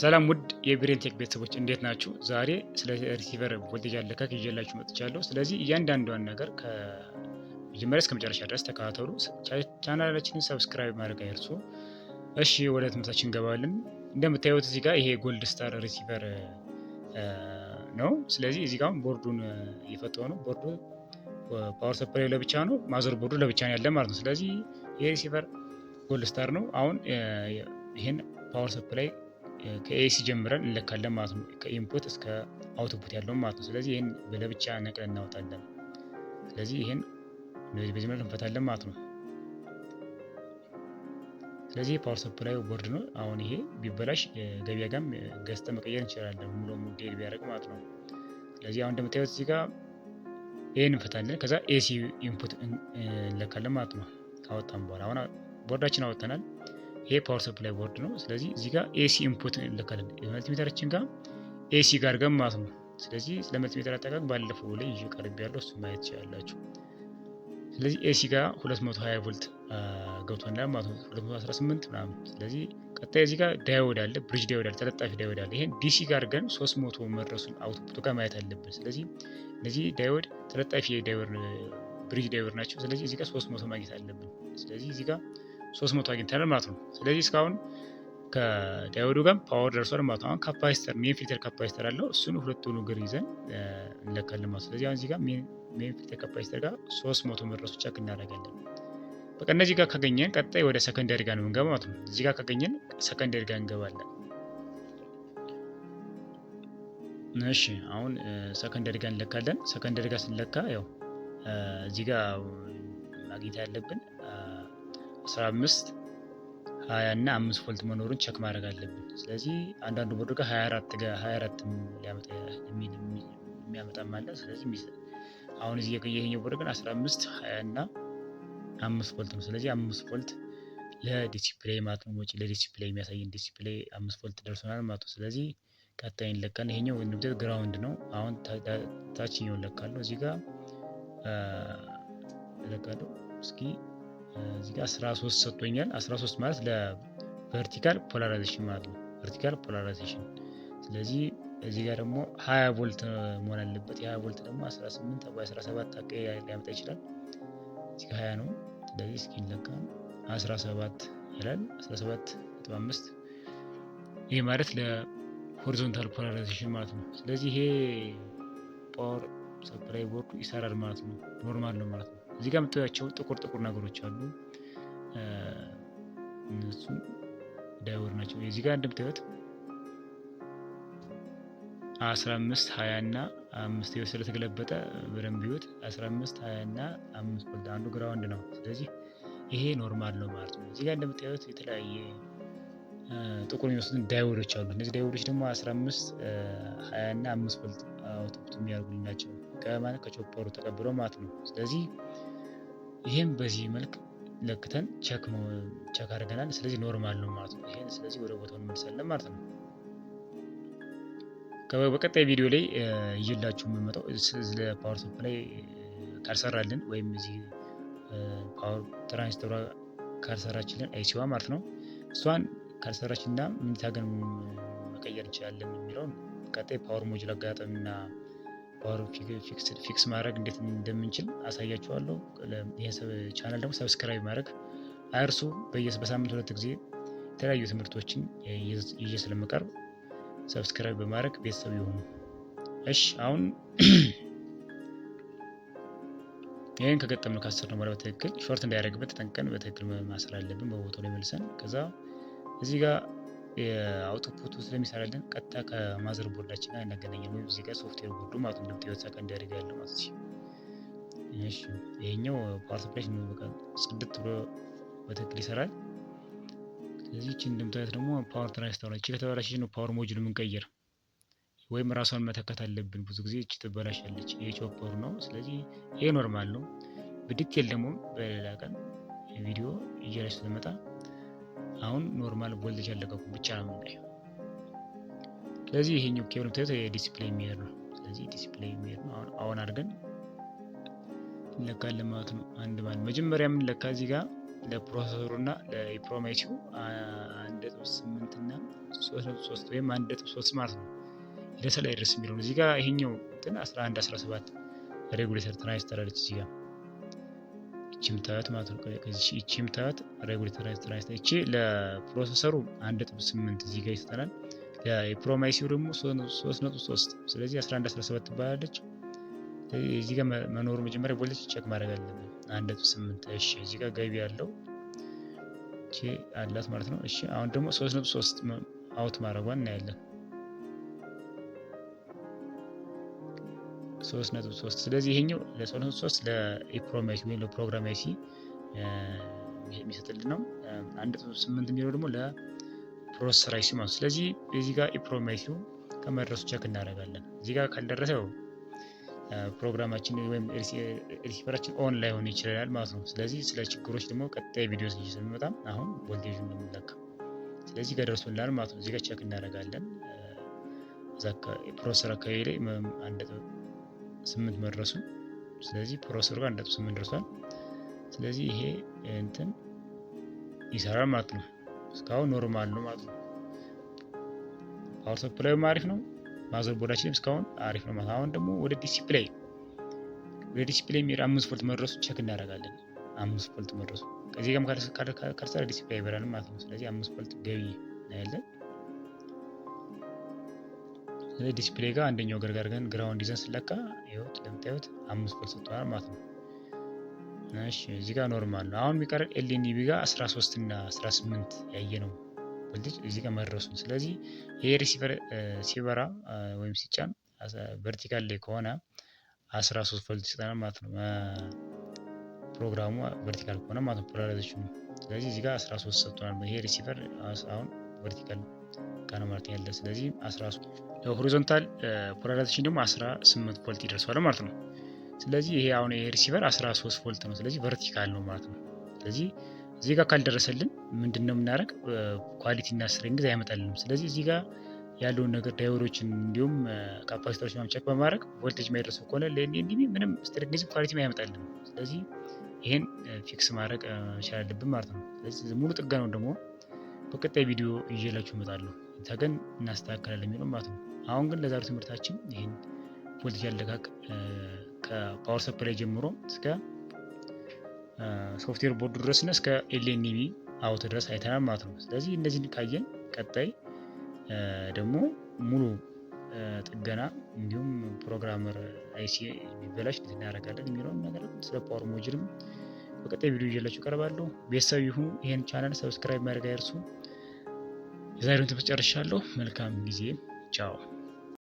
ሰላም ውድ የብሬን ቴክ ቤተሰቦች፣ እንዴት ናችሁ? ዛሬ ስለ receiver voltage አለካክ ይዤላችሁ መጥቻለሁ። ስለዚህ እያንዳንዷን ነገር ከመጀመሪያ እስከ መጨረሻ ድረስ ተከታተሉ። ቻናላችንን subscribe ማድረግ አይርሱ። እሺ፣ ወደ ትምህርታችን እንገባለን። እንደምታዩት እዚህ ጋር ይሄ ጎልድ ስታር receiver ነው። ስለዚህ እዚህ ጋር ቦርዱን እየፈታው ነው። ቦርዱ power supply ለብቻ ነው፣ motherboard ኡ ለብቻ ነው ያለ ማለት ነው። ስለዚህ ይሄ receiver ጎልድ ስታር ነው። አሁን ይሄን power supply ከ AC ጀምረን እንለካለን ማለት ነው። ከ input እስከ output ያለው ማለት ነው። ስለዚህ ይህን ለብቻ ነቅለን እናወጣለን። ስለዚህ ይህን በዚህ መልክ እንፈታለን ማለት ነው። ስለዚህ power supply board ነው። አሁን ይሄ ቢበላሽ ገበያ ጋም ገዝተን መቀየር እንችላለን፣ ሙሉ ሙሉ dead ቢያደርግ ማለት ነው። ስለዚህ አሁን እንደምታዩት እዚህ ጋር ይህን እንፈታለን። ከዛ AC input እንለካለን ማለት ነው። ካወጣን በኋላ አሁን ቦርዳችን አወጥተናል። ይሄ power supply board ነው። ስለዚህ እዚህ ጋር AC input እንለካለን multimeter ኣችን ጋር AC ጋር ገም ማለት ነው። ስለዚህ ስለ multimeter አጠቃቀም ባለፈው ላይ ይዤ ቀርቤያለሁ፣ እሱ ማየት ትችላላችሁ። ስለዚህ AC ጋር 220 ቮልት ገብቶናል ማለት ነው፣ 218 ምናምን። ስለዚህ ቀጣይ እዚህ ጋር diode አለ፣ bridge diode አለ፣ ተለጣፊ diode አለ። ይሄን DC ጋር ግን 300 መድረሱን output ኡ ጋር ማየት አለብን። ስለዚህ እነዚህ diode ተለጣፊ diode bridge diode ናቸው። ስለዚህ እዚህ ጋር 300 ማግኘት አለብን። ስለዚህ እዚህ ጋር 300 አግኝተናል ማለት ነው። ስለዚህ እስካሁን ከ diode ኡ ጋር power ደርሷል ማለት ነው። አሁን capacitor፣ main filter capacitor አለው። እሱን ሁለቱን እግር ይዘን እንለካለን ማለት ነው። ስለዚህ አሁን እዚህ ጋር main filter capacitor ጋር 300 መድረሱ check እናደርጋለን። በቃ እነዚህ ጋር ካገኘን ቀጣይ ወደ secondary ጋር ነው የምንገባው ማለት ነው። እዚህ ጋር ካገኘን secondary ጋር እንገባለን። እሺ፣ አሁን secondary ጋር እንለካለን። Secondary ጋር ስንለካ ያው እዚህ ጋር ማግኘት ያለብን 15፣ 20 እና 5 ቮልት መኖሩን check ማድረግ አለብን። ስለዚህ አንዳንዱ ቦርድ ጋር 24 ጋር 24 ሊያመጣ የሚያመጣም አለ። ስለዚህ አሁን እዚህ ይሄኛው ቦርድ ግን 15፣ 20 እና 5 ቮልት ነው። ስለዚህ 5 ቮልት ለ display ማለት ነው። ወጪ ለ display የሚያሳየን display 5 ቮልት ደርሶናል ማለት ነው። ስለዚህ ቀጣይ እንለካለን። ይሄኛው እንደምታዩት ground ነው። አሁን ታችኛውን እለካለሁ። እዚህ ጋር እለካለሁ። እስኪ እዚህ ጋር 13 ሰጥቶኛል። 13 ማለት ለ vertical polarization ማለት ነው። Vertical polarization። ስለዚህ እዚህ ጋር ደግሞ 20 ቮልት መሆን አለበት። የ20 ቮልት ደግሞ 18 ወይ 17 አካባቢ ሊያመጣ ይችላል። እዚህ ጋር 20 ነው። ስለዚህ እስኪ እንለካ፣ 17 ይላል፣ 17.5። ይሄ ማለት ለ horizontal polarization ማለት ነው። ስለዚህ ይሄ power supply board ኡ ይሰራል ማለት ነው። Normal ነው ማለት ነው። እዚህ ጋር የምታዩቸው ጥቁር ጥቁር ነገሮች አሉ። እነሱ diode ናቸው። እዚህ ጋር እንደምታዩት 15፣ 20 እና 5 ይኸው ስለተገለበጠ በደንብ ይዩት። 15፣ 20 እና 5 ቮልት፣ አንዱ ground ነው። ስለዚህ ይሄ normal ነው ማለት ነው። እዚህ ጋር እንደምታዩት የተለያየ ጥቁር የሚመስሉትን diode ኦች አሉ። እነዚህ diode ኦች ደግሞ 15፣ 20 እና 5 ቮልት output የሚያደርጉልን ናቸው። ከማለት ከ chopper ኡ ተቀብለው ማለት ነው። ስለዚህ ይሄም በዚህ መልክ ለክተን check አድርገናል። ስለዚህ normal ነው ማለት ነው። ይሄን ስለዚህ ወደ ቦታው እንመልሳለን ማለት ነው። በቀጣይ ቪዲዮ ላይ ይዤላችሁ የምመጣው ስለ power supply ካልሰራልን ወይም እዚህ power transistor ሯ ካልሰራችልን፣ IC ዋ ማለት ነው፣ እሷን ካልሰራችና ምን ታገን መቀየር እንችላለን የሚለውን ቀጣይ power module አገጣጠምና power fix ማድረግ እንዴት እንደምንችል አሳያችኋለሁ። ይህ ቻናል ደግሞ subscribe ማድረግ አይርሱ። በሳምንት ሁለት ጊዜ የተለያዩ ትምህርቶችን ይዤ ስለምቀርብ subscribe በማድረግ ቤተሰብ ይሁኑ። እሺ፣ አሁን ይህን ከገጠምነው ካሰርነው በኋላ በትክክል short እንዳያደርግበት ተጠንቅቀን በትክክል ማሰር አለብን። በቦታው ላይ መልሰን ከዛ እዚህ ጋር የ output ኡ ስለሚሰራልን ቀጥታ ከ motherboard ኣችን ጋር እናገናኛለን። ወይም እዚህ ጋር software board ኡ ማለት ነው፣ እንደምታዩት secondary ጋር ያለው ማለት ነው። እሺ፣ ይሄኛው power supply ነው፣ በቃ ጽድት ብሎ በትክክል ይሰራል። ስለዚህ እቺ እንደምታዩት ደግሞ power transistor፣ እቺ ከተበላሸች ነው power module የምንቀይር ወይም ራሷን መተካት አለብን። ብዙ ጊዜ እቺ ትበላሻለች። ይሄ chopper ኡ ነው። ስለዚህ ይሄ normal ነው። በ detail ደግሞ በሌላ ቀን ቪዲዮ ይዤላችሁ ስለመጣ አሁን normal voltage ያለቀቁ ብቻ ነው የምናየው። ስለዚህ ይሄኛው ኬብል የምታዩት የ display የሚሄድ ነው። ስለዚህ display የሚሄድ ነው። አሁን አሁን አድርገን እንለካለን ማለት ነው። አንድ ባንድ መጀመሪያ የምንለካ እዚህ ጋር ለ processor ኡ እና ለ EPROM IC ው አንድ 1.8 እና 3.3 ወይም 1.3 ማለት ነው። ይደርሳል አይደርስም የሚለው እዚህ ጋር ይሄኛው እንትን 11 17 regulator transistor አለች እዚህ ጋር፣ ይቺ የምታዩት ማለት ነው። ይቺ የምታዩት regulator transistor ይቺ ለ processor ኡ 1.8 እዚህ ጋር ይሰጠናል። ለ EEPROM IC ው ደግሞ 3.3። ስለዚህ 11 17 ትባላለች። እዚህ ጋር መኖሩ መጀመሪያ voltage check ማድረግ አለብን። 1.8፣ እሺ፣ እዚህ ጋር ገቢ ያለው እቺ አላት ማለት ነው። እሺ፣ አሁን ደግሞ 3.3 out ማድረጓን እናያለን። 3.3። ስለዚህ ይሄኛው ለ3.3 ለ EEPROM IC ወይም ለ program IC የሚሰጥልን ነው። 1.8 የሚለው ደግሞ ለ processor IC ማለት። ስለዚህ እዚህ ጋር EEPROM IC ው ከመድረሱ check እናደርጋለን። እዚህ ጋር ካልደረሰው ፕሮግራማችን ወይም receiver ኣችን on ላይሆን ይችላል ማለት ነው። ስለዚህ ስለ ችግሮች ደግሞ ቀጣይ ቪዲዮ ስለሚመጣ አሁን ቮልቴጁን ነው የምንለካው። ስለዚህ ጋር ደርሶልናል ማለት ነው። እዚህ ጋር check እናደርጋለን። እዛ processor አካባቢ ላይ 1.8 መድረሱ። ስለዚህ processor ኡ ጋር 1.8 ደርሷል። ስለዚህ ይሄ እንትን ይሰራል ማለት ነው። እስካሁን normal ነው ማለት ነው። Power supply ዩም አሪፍ ነው። Motherboard ኣችንም እስካሁን አሪፍ ነው ማለት። አሁን ደግሞ ወደ display የሚሄድ 5 ቮልት መድረሱ check እናደርጋለን። 5 ቮልት መድረሱ ከዚህ ጋርም ካልሰራ display ይበራል ማለት ነው። ስለዚህ 5 ቮልት ገቢ እናያለን። ስለዚህ display ጋር አንደኛው ገር ጋር ግን ground ይዘን ስለካ ይኸው እንደምታዩት 5 ቮልት ሰጥቷል ማለት ነው። እሺ፣ እዚህ ጋር normal ነው። አሁን የሚቀረን LNB ጋር 13 እና 18 ያየነው ቮልቴጅ እዚህ ጋር መድረሱን። ስለዚህ ይሄ receiver ሲበራ ወይም ሲጫን vertical ላይ ከሆነ 13 ቮልት ይሰጠናል ማለት ነው። ፕሮግራሙ vertical ከሆነ ማለት ነው polarization ኑ። ስለዚህ እዚህ ጋር 13 ሰጥቶናል። ይሄ receiver አሁን vertical ጋር ነው ማለት ያለ። ስለዚህ 13፣ ለ horizontal polarization ደግሞ 18 ቮልት ይደርሰዋል ማለት ነው። ስለዚህ ይሄ አሁን ይሄ receiver 13 ቮልት ነው። ስለዚህ vertical ነው ማለት ነው። ስለዚህ እዚህ ጋር ካልደረሰልን ምንድን ነው የምናደርግ? Quality እና strength አያመጣልንም። ስለዚህ እዚህ ጋር ያለውን ነገር diode ኦችን እንዲሁም capacitor ኦች ምናምን check በማድረግ ቮልቴጅ የማይደርሰው ከሆነ ለ LNB ምንም strength quality አያመጣልንም። ስለዚህ ይሄን fix ማድረግ መቻል አለብን ማለት ነው። ስለዚህ ሙሉ ጥገናውን ደግሞ በቀጣይ ቪዲዮ ይዤላችሁ እመጣለሁ። ተገን እናስተካክላለን የሚለው ማለት ነው። አሁን ግን ለዛሬው ትምህርታችን ይህን ቮልቴጅ አለካክ ከ power supply ጀምሮ እስከ software board ኡ ድረስ እና እስከ LNB out ድረስ አይተናል ማለት ነው። ስለዚህ እነዚህን ካየን ቀጣይ ደግሞ ሙሉ ጥገና እንዲሁም programmer IC ቢበላሽ እንዴት እናደርጋለን የሚለውን ነገር ስለ power module ም በቀጣይ ቪዲዮ ይዤላችሁ እቀርባለሁ። ቤተሰብ ይሁኑ። ይሄን channel subscribe ማድረግ አይርሱ። የዛሬውን ትምህርት ጨርሻለሁ። መልካም ጊዜ። ቻው።